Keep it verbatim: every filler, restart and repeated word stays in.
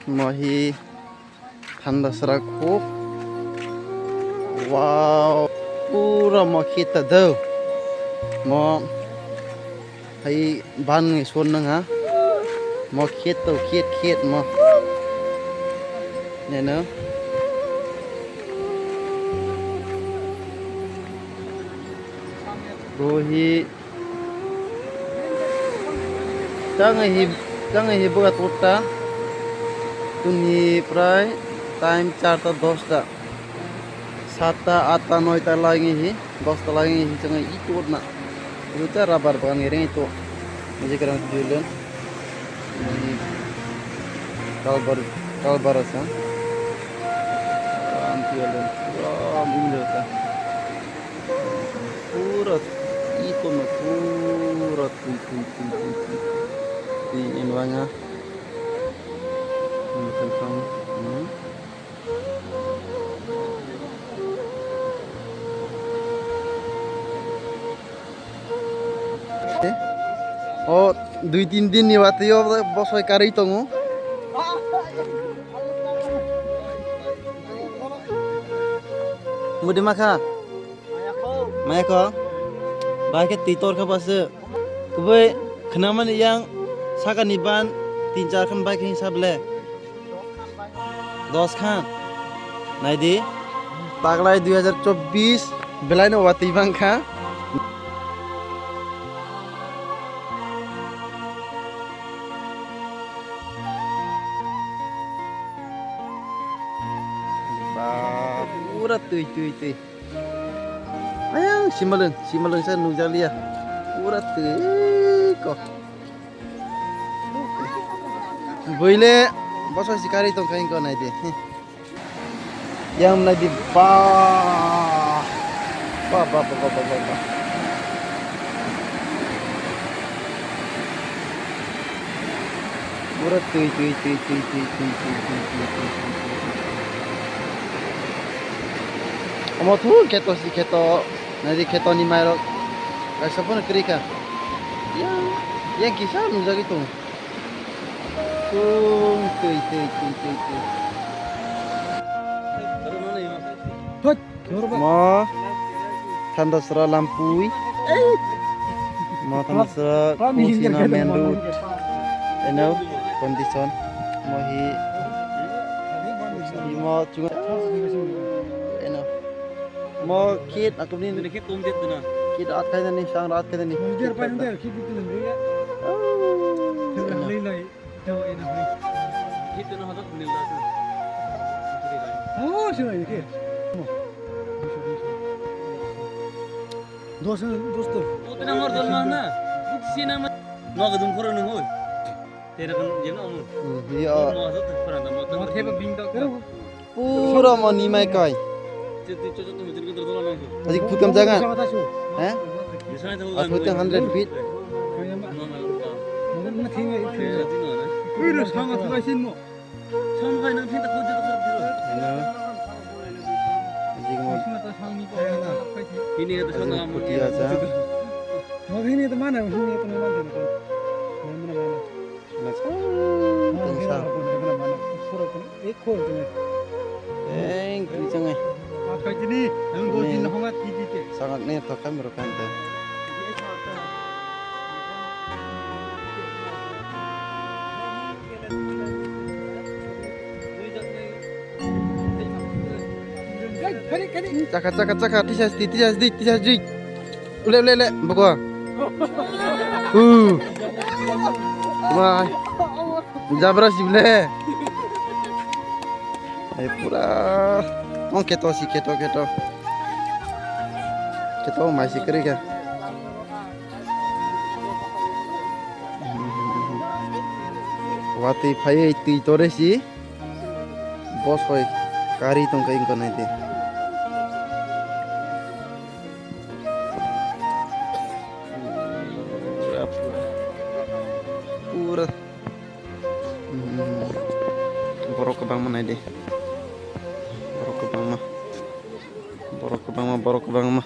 Mo hi thanda sra kho. Wow, pura mo khet ta do. Mo hai ban ni son nang ha. Mo khet to khet khet mo. Neno. Bo hi Tangi hi, tangi hi buka tota. Tuni prai time charta dosta. Satta, atta, noita lagi hi, dosta lagi hi, tangi itu na. Itu ta rubber bagan ngiring itu. Ini kerang tulen. Ini kalbar, kalbar asa. Ram tulen. Ram ini jota. Pura iko no pura tui tui tui tui tui tui enwanga. Hmm, tui tong. Hmm. O dui tin din ni watwi o bosoi karwi tongo. Mudi makha. Maya kho. Bai khe twi tor kha bwswk. Kubui khwnamani yang sakani ban tin char khan bai khe sable. Dos khan. Naidi. Taglai dui hajar chobbish belai no watwi bang kha. Ba, pura twi twi twi. Ayang, simalwng, simalwng sa nukjakliya. Pura twi ko. Buile, boso sikari tongkha ingko naidi. Yang naidi, ba. Ba, ba, ba. Pura twi, twi, twi. Omo thu kheto si kheto, naidi kheto ni mairok. Kaisa phano kwrwi kha. Yang, yang kisa nujagwi tongo. Tung, twi, twi, twi, twi, twi. Thut. Mo Thandasra Lampui. Mo Thandasra Kusina main road. Eno condition. Mo hi, hi mo chunga. Eno. Mo kit akuni kit at khaidani, sang rat khaidani. Oh, eno. Dos, dos to. Pura mani mai kai. Aji phutam jaga. He? Aji phutam hundred feet. Hello. Aji mo. Aji phuti aja. Nasang tongsa. Eng kri changai. Sangak ne thokam rokanta. Chakha, chakha, chakha, tisas di, tisas di, tisas di. Ule, ule, ule, bukwa. Uh. Wah. Jabra sibule. Ai pura. Oh, keto si, keto, keto. Keto mai si kri ka. Watwi phaiwi twi tore si. Bosoi kari tongkha wngkha naidi. Pura, pura. Borok kwbangma naidi. Borok kwbangma. Borok kwbangma, borok kwbangma.